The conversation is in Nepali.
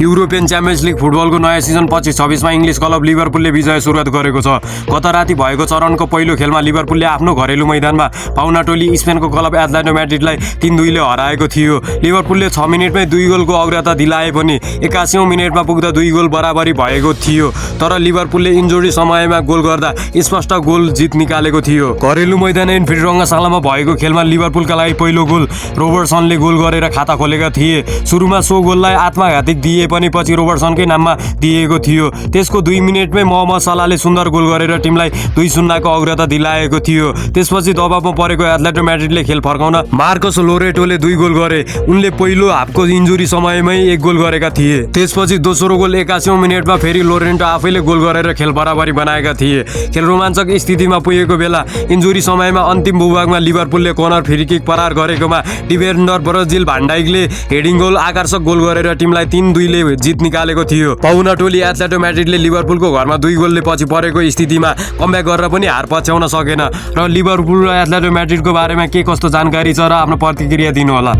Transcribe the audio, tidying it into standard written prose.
युरोपियन च्याम्पियन्स लिग फुटबलको नयाँ सिजन 25-26 मा इङ्ग्लिस क्लब लिभरपुलले विजय सुरुवात गरेको छ। गत राति भएको चरणको पहिलो खेलमा लिभरपुलले आफ्नो घरेलु मैदानमा पाहुना टोली स्पेनको क्लब एथलेटिको म्याड्रिडलाई 3-2 ले हराएको थियो। लिभरपुलले 6 मिनेटमै 2 गोलको अग्रता दिलाए पनि 81औं मिनेटमा पुग्दा 2 गोल बराबरी भएको थियो। तर लिभरपुलले इन्जुरी समयमा गोल गर्दा स्पष्ट गोल जित निकालेको थियो। घरेलु मैदान एन्फिल्ड रङ्गशालामा भएको खेलमा लिभरपुलका लागि पहिलो गोल रोबर्टसनले गोल गरेर खाता खोलेका थिए। सुरुमा सो गोललाई आत्मघाती दिए पनि पछि रोबर्टसनकै नाममा दिएको थियो। त्यसको 2 मिनेटमै मोहम्मद सलाहले सुन्दर गोल गरेर टिमलाई 2-0 को अग्रता दिलाएको थियो। त्यसपछि दबावमा परेको एथलेटिको म्याड्रिडले खेल फर्काउन मार्कस लोरेटोले 2 गोल गरे। उनले पहिलो हाफको इन्जुरी समयमै 1 गोल गरेका थिए। त्यसपछि दोस्रो गोल 81औं मिनेटमा फेरि लोरेन्टो आफैले गोल गरेर खेल बराबरी बनाएका थिए। खेल रोमाञ्चक स्थितिमा पुगेको बेला इन्जुरी समयमा अन्तिम भूभागमा लिभरपुलले कर्नर फ्री किक पार गरेकोमा डिफेन्डर ब्राजिल भान्डाइकले हेडिङ गोल आकर्षक गोल गरेर टिमलाई 3-2 ले जित निकालेको थियो। पाहुना टोली एथलेटिको म्याड्रिडले लिभरपुलको घरमा 2 गोलले पछि परेको स्थितिमा कमब्याक गरेर पनि हार पछ्याउन सकेन। र लिभरपुल र एथलेटिको म्याड्रिडको बारेमा के कस्तो जानकारी छ र आफ्नो प्रतिक्रिया दिनुहोला।